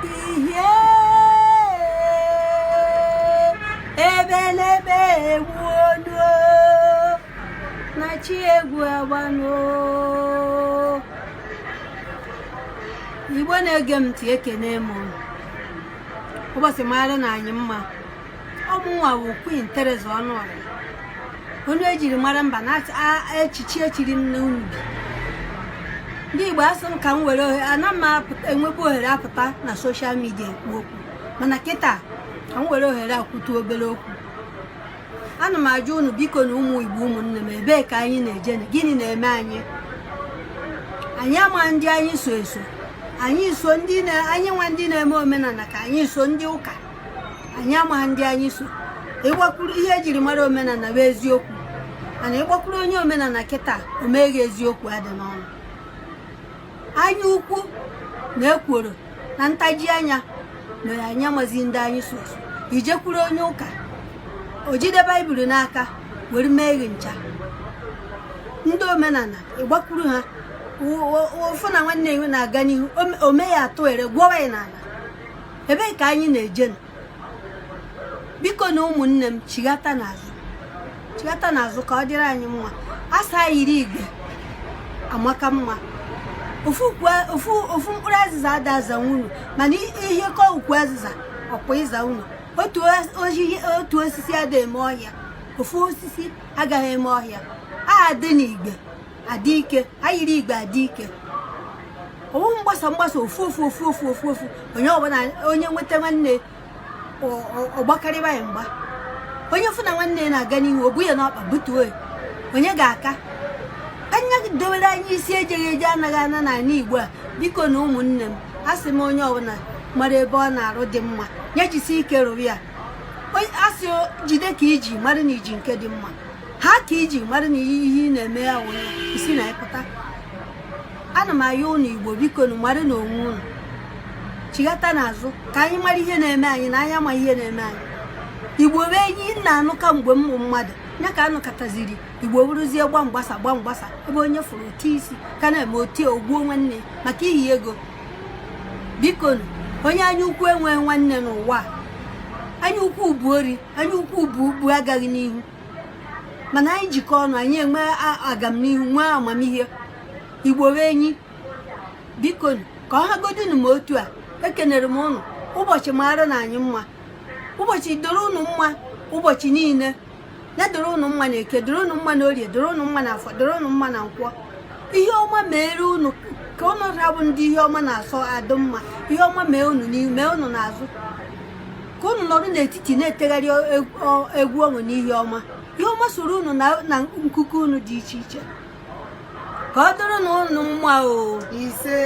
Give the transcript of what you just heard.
Ihe ebelebe egbuonu na chi egwu agbanụ. Igbo na-ege m ntị, ekene m. Ụbọchị mara na anyị mma. Ọ mụnwa bụ Queen Theresa Ọnụọra, onye ejiri mara mba na echichi echiri m n'unu. Ndị Igbo, asị m ka m were ohere ana m enwebu ohere apụta na social media ekwu okwu, mana kịta ka m were ohere akwutu obere okwu. Ana m ajụ unu, biko, na ụmụ Igbo, ụmụnne m, ebee ka anyị na-eje? Gịnị na-eme anyị? Anyị ama ndị anyị so eso. Anyị so ndị na anyị nwa ndị na-eme omenala, ka anyị so ndị ụka. Anyị ama ndị anyị so. Ịgbakwuru ihe ejiri mara omenala bụ eziokwu, mana ịgbakwuru onye omenala kịta, o meghị eziokwu adị n'ọnụ. Anya ukwu na ekworo na ntaji anya mere anyị amazi ndị anyị so eso. Ijekwuru onye ụka, o jide Baịbụl n'aka were mee gị ncha. Ndị omenala, ịgbakwuru ha, ụfụ na nwanne ya na-aga n'ihu, o mee ya atụ ere gwọwa ya n'ala. Ebee ka anyị na-eje? Biko na ụmụnne m, chighata n'azụ, chighata n'azụ ka ọ dịrị anyị mma. Asa yiri igbe amaka mma. Ofu mkpụrụ azịza ada aza unu, mana ihe kọ ukwu azịza ọpụ ịza unu. Otu osisi ada eme ọhịa, ofu osisi agaghị eme ọhịa. A adị n'igbe adị ike, ayiri igbe adị ike. Owu mgbasa mgbasa, ofu ofu ofu ofu ofu ofu, onye ọbụla onye nweta nwanne ọgbakarịba ya mgba. Onye fụ na nwanne na-aga n'ihu, o bu ya n'ọkpa butuo. Onye ga-aka anya dowere anyị isi ejeghị eje anaghị ana n'ala Igbo a. Biko na ụmụnne m, asị m onye ọbụla mara ebe ọ na-arụ dị mma, nye jisi ike rụrụ ya. Asị jide ka iji mara na iji nke dị mma ha, ka iji mara na ihe ị na-eme ya wụ ya isi na ịpụta. Ana m ayọ ụnụ Igbo, biko na mara na onwe ụnụ, chighata n'azụ ka anyị mara ihe na-eme anyị na anyị ama ihe na-eme anyị. Igbo bụ enyi nna-anụ kamgbe m bụ mmadụ ya ka anụkọtaziri. Igbo bụrụzie gba mgbasa gba mgbasa, ebe onye fụrụ otu isi ka na-eme otu ogbuo nwanne maka ihi ego. Biko, onye anya ukwu enweghị nwanne n'ụwa. Anya ukwu bụ ori, anya ukwu bụ ugbu agaghị n'ihu. Mana anyị jikọ ọnụ, anyị enwe agamnihu, nwee amamihe. Igbo bụ enyi. Biko, ka ọ hagodinu m otu a. Ekenere m ụnụ. Ụbọchị mara na anyị mma. Ụbọchị doro ụnụ mma, ụbọchị niile ya doro ụnụ mma na Eke, doro ụnụ mma na Orie, doro ụnụ mma na Afọ, doro ụnụ mma na Nkwọ. Ihe ọma mere ụnụ, ka ụnụ rabụ ndị ihe ọma na-asọ adụ mma. Ihe ọma mee ụnụ n'ihu, mee ụnụ n'azụ, ka ụnụ nọrọ n'etiti na-etegharị egwu ọṅụ n'ihe ọma. Ihe ọma soro ụnụ na nkuku ụnụ dị iche iche. Ka ọ dịrị na ụnụ mma o. Ise.